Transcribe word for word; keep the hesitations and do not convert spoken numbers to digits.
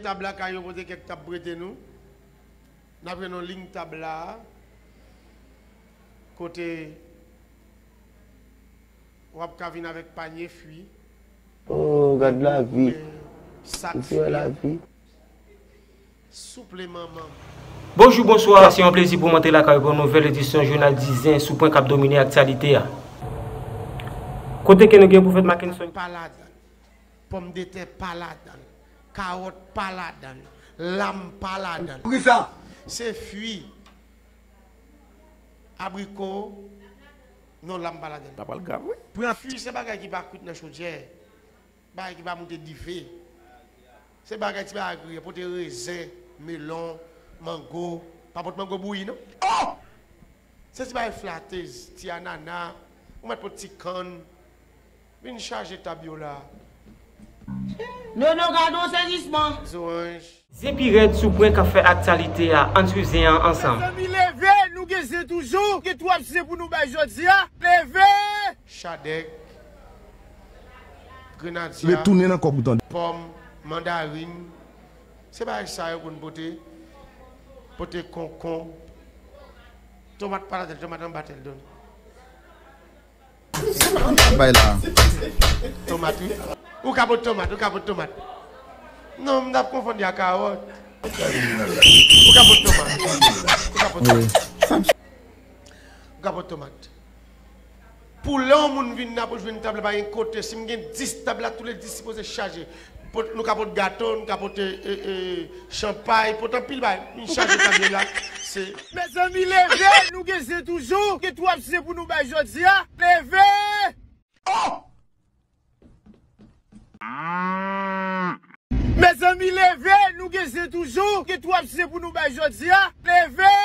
Tab la kay yo kote kèk tab prete nou. N ap jwenn yon liy tab la a, kote w ap ka vin avèk panye fwi. Oh, gad lavi. Sak fwi. Lavi. Souple manman. Bonjou, bonswa, se yon plezi pou m antre lakay ou pou yon nouvèl edisyon jounal Dizen sou pwen k ap domine aktyalite a. Kote ke nou gen pwofèt Mackenson. Pa ladan. Pòmdetè pa ladan. Kawòt pa ladan. Lam pa ladan. Poukisa? Se fwi. Abriko. Non, lam pa ladan. Sa pral grav, wi. Pran fwi se bagay ki pa kwit nan chodyè. Bagay ki pa moute dife. Se bagay ti bagay kriye, pote rezen, melon, mango. Pa pot mango bouyi non. Oh! Se ti bagay flatez, ti anana, ou mèt pot ti kann. Vin chaje tab yo la. Nono, gade yon sezisman. Zoranj. Zen pi rèd sou pwen k ap fè aktyalite a, ann swiv zen an ansanm. Mezanmi, leve, nou gen zen toujou, gen twòp zen pou nou bay jodi a. Leve! Chadèk, grenadya, Retounen nan kòb ou tande. Pòm, mandarin. Se bagay sa yo konn pote. Pote konkonb. Tomat pa ladan, tomat anba tèl don. Bay la. Tomat, wi. Ou ka pot tomat, ou ka pot tomat. Non, m t ap konfonn li ak kawòt. Ou ka pot tomat. Ou ka pot tomat. Ou ka pot tomat. Pou lè yon moun vin nan pou jwenn tab la, pa gen kote. Si m gen dis tab la, tou le dis sipoze chaje. Pot, nou ka pot gato, nou ka pot e, e, chanpay, pot anpil bagay. Vin chaje tab la, se. Mezanmi, leve, nou gen zen toujou, gen twòp zen pou nou bay jodi a. Leve! Mezanmi, leve, nou gen zen toujou, gen twòp zen pou nou bay jodi a. Leve!